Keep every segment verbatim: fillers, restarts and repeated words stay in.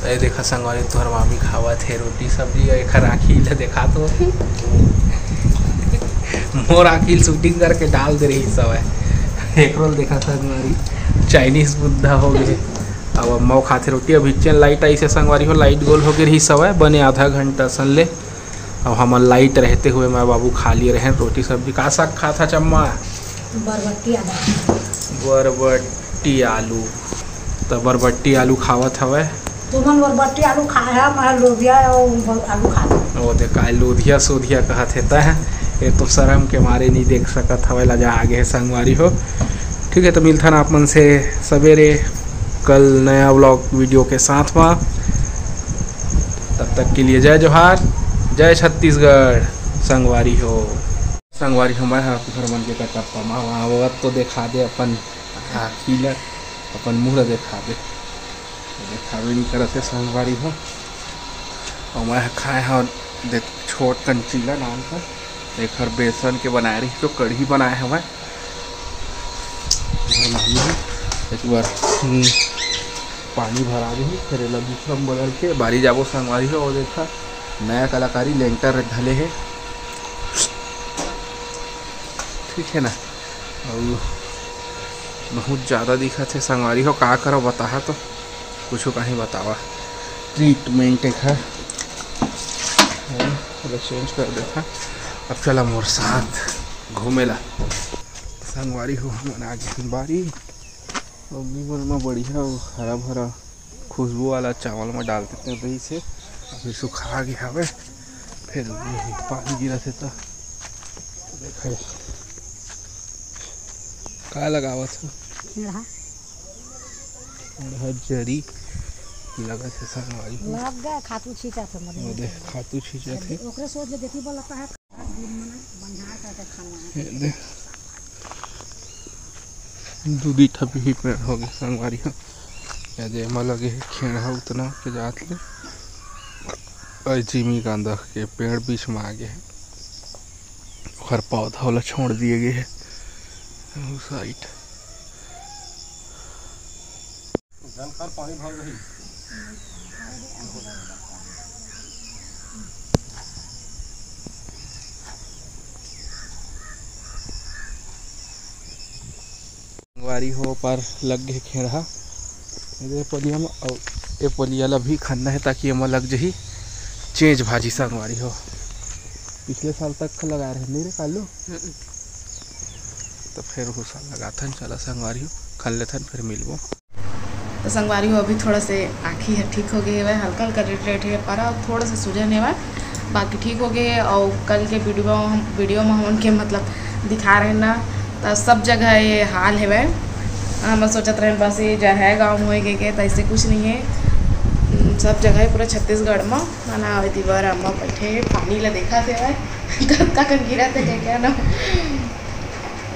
ए देखा संगवारी, तोहर मामी खावत हे रोटी सब्जी, अउ एखर आँखी ल देखा तो। मोर आँखी ल shooting करके डाल दे रही सब है। एकरो ल देखा संगवारी, Chinese बुद्धा हो गए। अब अम्मा खाथे रोटी। अभी चेन light आइस हे संगवारी हो, light गोल हो गए रही सब है, बने आधा घंटा सन ले। अब हमन light रहते हुए मैं बाबू खा लिए रहेन रोटी सब्जी। का साग खात हच अम्मा? बरबट्टी आलू। बरबट्टी आलू। त बरबट्टी आलू खावत हवय। तुमन बरबट्टी आलू खाए ह, मैं लोबिया अउ ब-, आलू खात हवं। ओ दे, काय लोधिया सोधिया कहत हे तैं। ये तो शर्म के मारे नहीं देख सकत हवय, लजा आगे हे संगवारी हो। ठीक है, तो मिलथन आप मन से सवेरे कल नया vlog video के साथ मा। तब तक के लिए जय जोहार, जय छत्तीसगढ़ संगवारी हो। संगवारी हो, मैं ह तुहर मन के कटप्पा मा आवत तो देखा दे अपन आँखी ल, अपन मुँह ल देखा दे। देखाबे नहीं करत हे संगवारी हो। अउ मैं ह खाए हव देख छोट कन चीला नान कन, एखर बेसन के बनाए रही तो कढ़ी बनाए हवय। एक बार, हम्म, पानी भरा दे, फिर एला दूसरा में बदल के बारी जाबो संगवारी हो। अउ देखा नया कलाकारी लेंटर ढले हे। ठीक है ना, अउ बहुत ज़्यादा दिखत हे संगवारी हो, का करो बताहा तो, कुछ कहीं बतावा। Treatment एक है, पूरा change कर देता। अब चला मोर साथ घूमेला संगवारी हो, हमन आगे हन बारी। अम्मी मन म बढ़िया हरा भरा खुशबू वाला चावल म डाल देते रहिस हे, अभी सुखा गे हवे, फिर पानी गिरत हे त देखा का लगावत हे। अड़हर जरी लगत हे संगवारी हो। लग गए, खातू छींचत हे, मदे। ओदे खातू छींचत हे। ओकरे सोच ले देखी बोलता है। ये दे। दू दी ठा भी पेड़ हो गए संगवारी हो। ये दे, एमा लगे हे खेड़हा उतना के जात ले। अउ जिमी कांदा के पेड़ बीच में आ गए हे। ओखर पौधा वाला छोड़ दिए गए हे। उस side। जल कर पानी भर रही। संगवारी हो, पर लग गए खेड़हा। ये पलिया में, अउ ये पलिया ला भी खन्ना है, ताकि एमा लग जही चेंच भाजी संगवारी हो। पिछले साल तक लगा रहे नहीं रे कालू। हम्म। तो फिर वो साल लगाथन, चला संगवारी हो, खन लेथन, फिर मिलबो। तो संगवारी हो, अभी थोड़ा से आँखी ह ठीक हो गए हवय, हल्का हल्का रेड रेड हे, पर अब थोड़ा से सूजन हेवय, बाकी ठीक हो गए। और कल के वीडियो में हम, वीडियो में हम उनके मतलब दिखा रहे ना, तो सब जगह ये हाल हेवय। हम सोचत रहे बस ये जो है गाँव में होए के, के, तो ऐसे कुछ नहीं है। सब जगह है पूरा छत्तीसगढ़ में। ना, ना, अभी दीवार अम्मा बैठे हैं, पानी ला देखा थे भाई। कतका कन गिरा थे, क्या, क्या ना।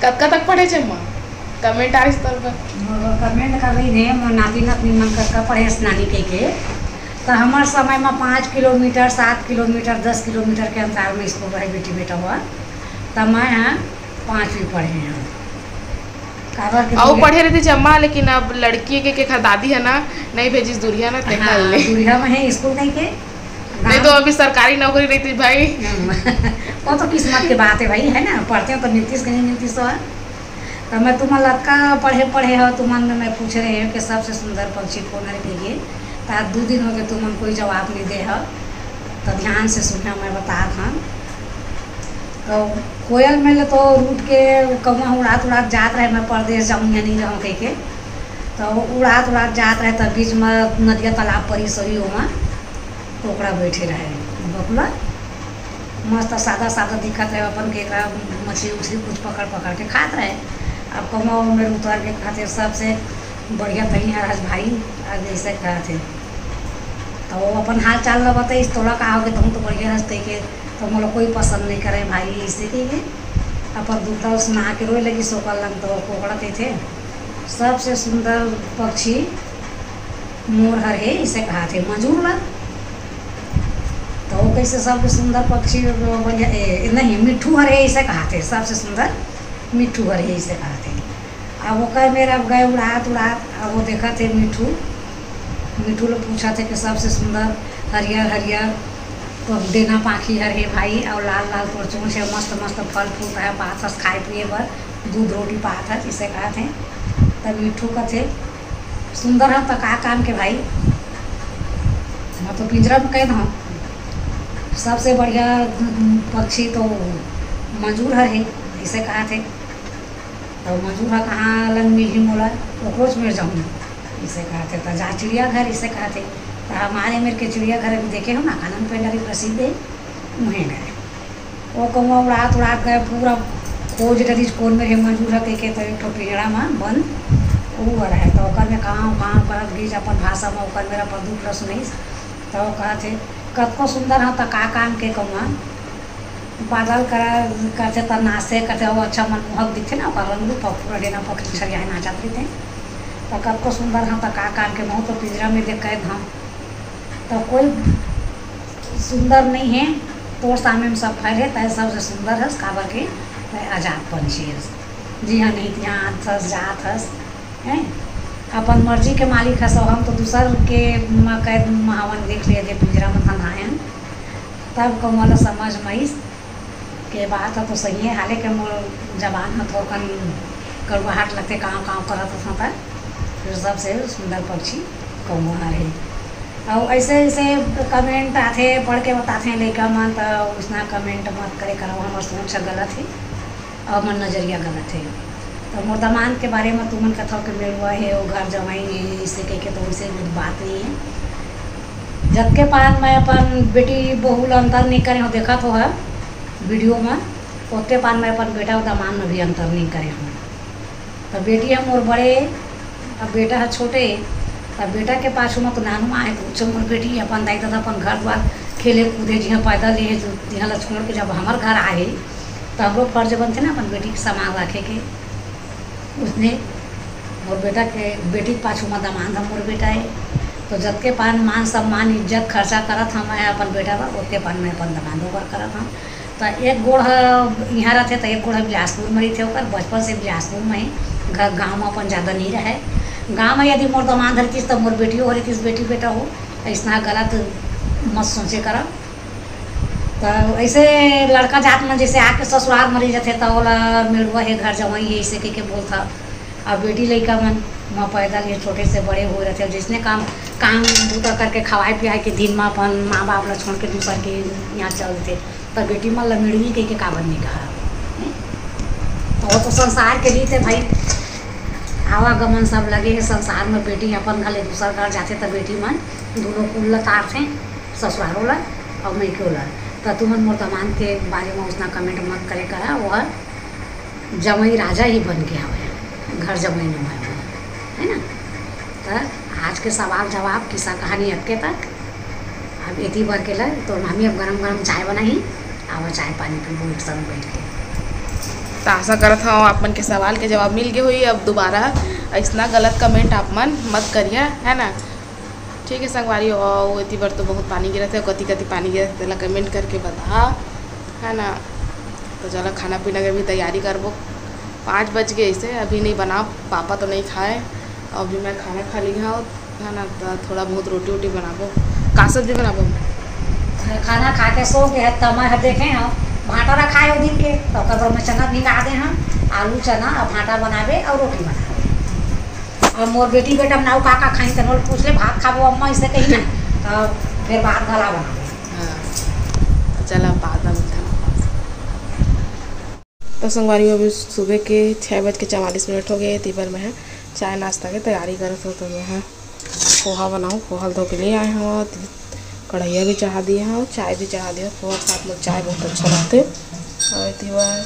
कतका तक पढ़े छे माँ? Comment आइस तोर बर। मोर बर comment कर रही ने, मोर नाती नतनी मन कतका पढ़े हस नानी कह के। तो हमार समय में पाँच किलोमीटर, सात किलोमीटर, दस किलोमीटर के अंतराल में स्कूल रहे बेटी बेटा हुआ। तो मैं हाँ पाँचवीं पढ़े हैं। काबर के अउ दूरिहा पढ़े रहिथे जम्मा, लेकिन अब लड़की के, के खा दादी है ना, नहीं भेजिस दूरिहा ना, तेखर हाँ, ले। दूरिहा में है स्कूल कहीं के। नहीं तो अभी सरकारी नौकरी रहती भाई। हम्म। वो तो किस्मत के बात है भाई, है ना, पढ़ते हो तो मिलतीस के, नहीं मिलतीस तो है। तो मैं तुम लड़का पढ़े, पढ़े हो, तुम मन में पूछ रहे हो कि सबसे सुंदर पक्षी कौन है, कहिए। तो आज दो दिन हो गए, तुम मन कोई जवाब नहीं दे हो। तो ध्यान से सुनना, मैं बता था। तो कोयल में ले तो रूठ के कौवा उड़ात उड़ात जात रहे, मैं परदेस जाऊँ या नहीं रहूँ कह के। तो उड़ात उड़ात जात रहे, तब बीच में नदिया तालाब परी सही ओमा कोकड़ा बैठे रहे, बकुला। मस्त सादा सादा दिखत रहे, अपन केकड़ा मछली उछली कुछ पकड़ पकड़ के खात रहे। अब कौवा ओमे उतर के खातिर सबसे बढ़िया तही हरस भाई, आ जैसे कहत है। तो वो अपन हाल चाल ला बताइस, तोला का होगे, तुम तो बढ़िया हंसते के, तो मोला कोई पसंद नहीं करे भाई, ऐसे कह के अपन दुख दर्द सुना के रोए लगी। सोकर लंग तो कोकड़ा कहिथे, सबसे सुंदर पक्षी मोर हर हे, इसे कहा थे मजूर ला। तो वो कैसे सबसे सुंदर पक्षी बढ़िया, ए, नहीं, मिट्ठू हर हे, इसे कहा थे सबसे सुंदर मिट्ठू हर हे, इसे कहा थे। अब ओकर मेर अब गए उड़ात उड़ात, अब वो देखत हे मिट्ठू मिठू ल पूछत हे कि सबसे सुंदर हरियर हरियर तो डेना पाखी हर हे भाई, अउ लाल लाल तोर चोंच हे, मस्त मस्त फल फ्रूट हे, पाथस खाए पिए बर, दूध रोटी पाथस, इसे कहत हे। तब मिठू कथे, सुंदर ह त का काम के भाई, मैं तो पिंजरा में कैद हूँ। सबसे बढ़िया पक्षी तो मजूर हर हे, इसे कहत हे। तो मजूर ह कहाँ लंग मिलही मोला, ओकरोच मेर जाऊँ, इसे कहत हे। त जा चिड़ियाघर, इसे कहत हे। त हमारे मेर के चिड़ियाघर अभी देखे हो ना, कानन पेंडा भी प्रसिद्ध हे, उहें गए। वो कौआ उड़ात उड़ात गए, पूरा खोज डरिस कोन मेर हे मजूर ह कहिके, तो एक ठो पिंजरा में बंद वो रहे। तो ओकर में काँव काँव करत गिस अपन भाषा में, ओकर मेर अपन दुख ल सुनइस। तो कहत हे, कतको सुंदर ह त का काम के कौआ, बादल करा करथे त नाचथे करथे, वो अच्छा मनमोहक दिखथे ना, ओकर रंग रूप ह पूरा डेना पखी छरियाए नाचत रहिथे। त कतको सुंदर ह त का काम के, महूँ तो पिंजरा में देख कैद हूँ। त कोई सुंदर नहीं है, तोर सामने में सब फैल है, तय सबसे सुंदर हस, काबर के तय आजाद पंछी हस। जी हाँ, नहीं तिहाँ आत हस, जात हस, हैं? अपन मर्जी के मालिक हस, हम तो दूसर के म-, कैद महावन देख लिए थे, पिंजरा में धंधायन, तब कौआ ल समझ में आइस के बात ह तो सही है, हाले के मोर जबान ह थोरकन कड़वाहट लगथे, काँव काँव करत हस, त फिर सबसे सुंदर पक्षी कौआ हर हे। अउ ऐसे ऐसे कमेंट आथे, पढ़ के बताथे लइका मन, त उसना कमेंट मत करे करव, हमर सोच ह गलत हे, अउ हमर नजरिया गलत हे। त मोर दमांद के बारे म तुमन कथव के मेड़ुआ हे, वो घर जवाई हे, इसे कहिके, तो उसे बात नहीं है। जतके पान मैं अपन बेटी बहू ल अंतर नहीं करे हूँ, देखत हो ह वीडियो में, ओतके पान मैं अपन बेटा अउ दमांद में भी अंतर नहीं करे हूँ। त बेटी ह मोर बड़े, अब बेटा ह छोटे, त बेटा के पाछू म तो नानू आए, पूछो मोर बेटी अपन दाई ददा अपन घर द्वार खेले कूदे, जिहाँ पैदा ले हे, जिहाँ ल छोड़ के जब हमर घर आए, त हमरो फर्ज बनथे ना अपन बेटी के सामान रखे के। उसने मोर बेटा के, बेटी के पाछू म दमांद ह मोर बेटा हे, तो जतके पान मान सम्मान इज्जत खर्चा करत हूँ मैं अपन बेटा बर, ओतके पान मैं अपन दमांदो बर करत हूँ। त एक गोड़ ह इहाँ रथे, त एक गोड़ ह बिलासपुर म रहिथे, ओकर बचपन से बिलासपुर म ही, घर, गाँव म अपन जादा नहीं रहे। गाँव म यदि मोर दमांद रहितिस, त मोर बेटियो हो रहितिस, बेटी बेटा हो, अइसना गलत मत सोचे करा। त ऐसे लड़का जात मन जैसे आके ससुराल म रह जथे, त ओला मेड़ुआ हे, घर जवाई हे, ऐसे कह के बोलथा। अब बेटी लइका मन म पैदा ले छोटे से बड़े हो रथे, जैसने काम, काम बूता करके खवाए पियाए के दिन म अपन माँ बाप ला छोड़ के दूसर के यहाँ चल देथे। त बेटी मन ल मिड़ही कहिके काबर नइ कहा? तो वो तो संसार के रीत है भाई, आवागमन सब लगे है संसार में। बेटी अपन घर ले दूसर घर जाथे त बेटी मन दूनों कुल ल तारथे, ससुरारो ल अउ मइको ल। त तुमन मोर दमांद के बारे में उसना कमेंट मत करे करा, वो जमई राजा ही बन के हवे, घर जमई नोहय वो, है ना? त आज के सवाल जवाब, किस्सा कहानी अतके तक। अब एती बर के ल तोर मामी अब गरम गरम चाय बनाही, आवा चाय पानी पीबो एक संग बैठ के। त आशा करत हव आप मन के सवाल के जवाब मिल गे होही। अब दोबारा अइसना गलत कमेंट आप मन मत करिया, है ना? ठीक है संगवारी हो, एती बर तो बहुत पानी गिरत है, कति कति पानी गिरत है, तेला कमेंट करके बता, है ना? तो चलो खाना पीना के भी तैयारी करबो, पाँच बज गए इसे, अभी नहीं बनाओ, पापा तो नहीं खाए, अभी मैं खाना खा ली हूँ, है ना? तो थोड़ा बहुत रोटी वोटी बनाबो। का सब्जी बनाबो? खाना खा के सो के है, त मैं ह देखे हूँ भाटा रखाए हो दिन के, तो ओकर बर मैं चना भिंगा दे हूँ, आलू चना और भाटा बनाबे और रोटी बनाबे। अब मोर बेटी बेटा नाऊ का का खाई, तनोल पूछ ले, भात खाबो अम्मा, इसे कही ना, तो फिर भात गला बनाबे। हाँ, तो चला बाद में मिलता। तो संगवारी हो, अभी सुबह के छः बज के चवालीस मिनट हो गए, एती बर मैं ह चाय नाश्ता के तैयारी करत हो। तो मैं ह पोहा बनाऊँ, पोहा ल धो के ले आए हो, कढ़ैया भी चढ़ा दिए हो, चाय भी चढ़ा दिए हो। पोहा के साथ में चाय बहुत अच्छा लगते। और एती बर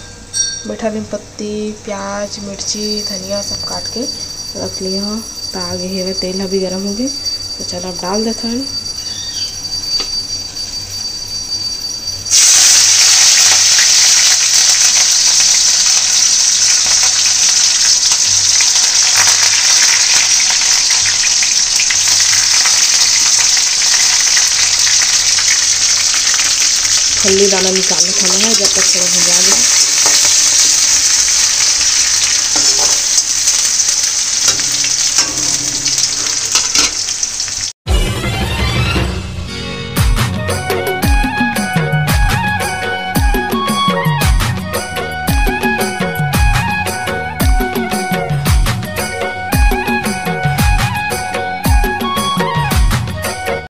बैठा नीम पत्ती, प्याज, मिर्ची, धनिया सब काट के रख लिए हो। त आगे हेवे, तेल ह भी गरम हो गए, तो चलो अब डाल देथन। फल्ली दाना निकाल लेथन है, जब तक थोड़ा भुंजा जाए।